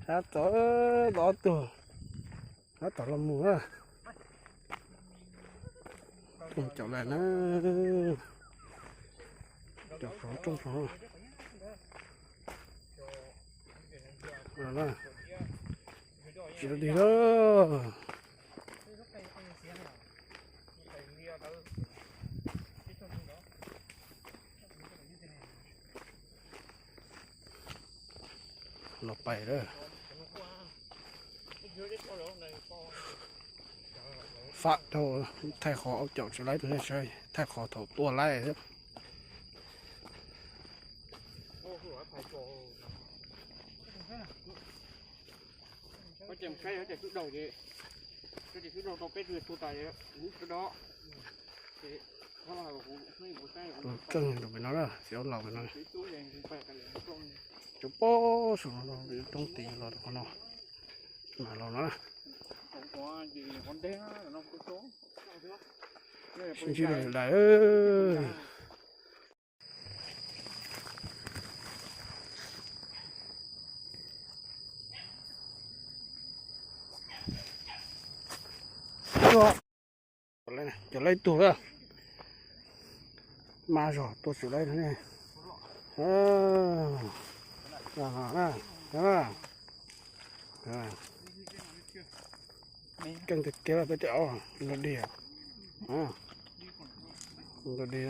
Tab tom, ob tug tab tom los mus na. Caum lawm na. Caum rooj rooj. Tsis dig lawm. Los pais lawm. Fab dhau, thaij qhov aub caum tsis laib rau nej saib, thaij qhov thaum tuaj laib thiab. Keej rau pem no, txiv aub laus pem no. Cov pob saum no roob tid los rau qhov no. Mam los na. Sib ntsib dua lawm. Cov laib tug lawm. Mas zog tuaj tsis laib ne. Keej tiag tiag peb tej aub, nrog dig, nrog dig,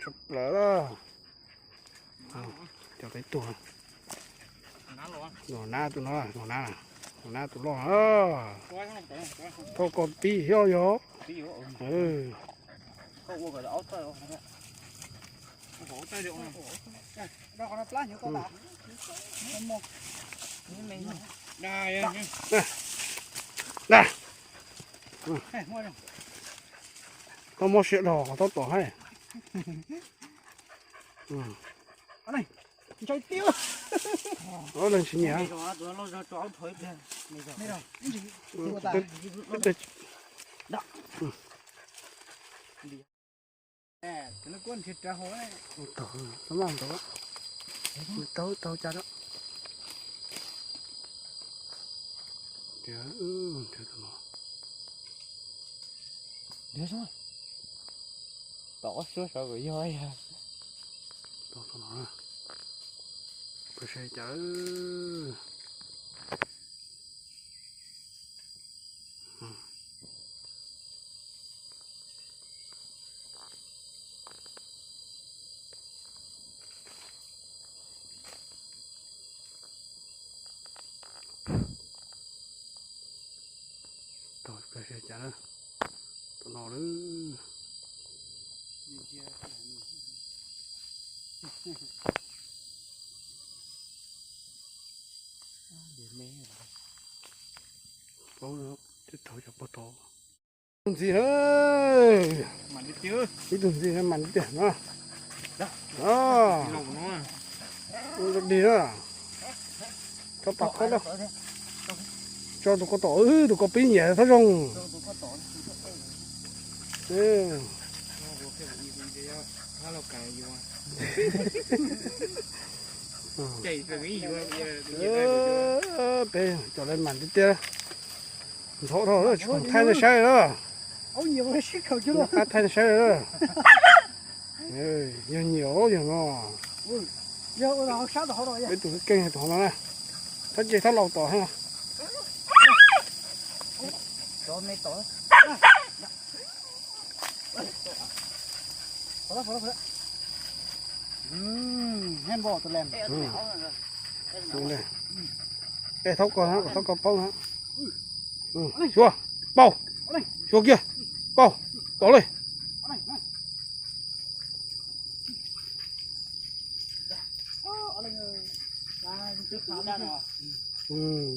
tshaj plaws. Cov peb tug, nab tus no, nab, nab tus loj. Thauj koj pib xyob yog. Dag, koj muab siab dhos qhov tab tom hais. Ob leeg tsis nyiam. Tau, tau cas da. Tom ob suab saud kom yog. Peb saib cas. Tom no lawm. Paub, tej thaum cov pog tod. Ib tug ntxiv na, ib tug ntxiv na, mas tiag no. Dig na. Tso pam khob na. Tso tus ko tom, tus ko pib nyiam thab zoo. Peb cov lawv mas tiag tiag. Ntxhov dhau lawm, tsis khoom thaij nej saib lawm. Nyob qab thaij nej saib lawm. Yog nyiam yog no. Peb tus keej tus hov no na. Thab ces thab laus tom hov no. Ej, thaub ko na, kom thaub ko paub na. Xyuas, paub, xyuas kiag, paub, tom li.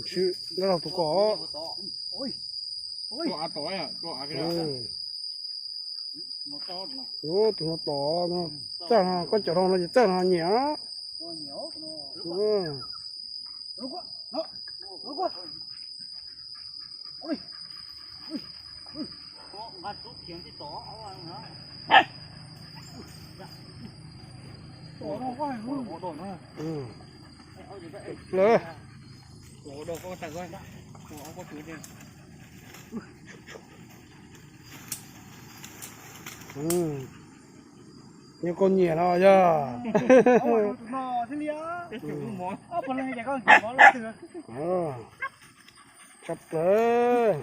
Sib dab laug tus ko. Tus no tom no, txawj no, koj cov rau no ces txawj no nyiam. Lawm. Nyob koj nyiam no yog. Tshaj plaws.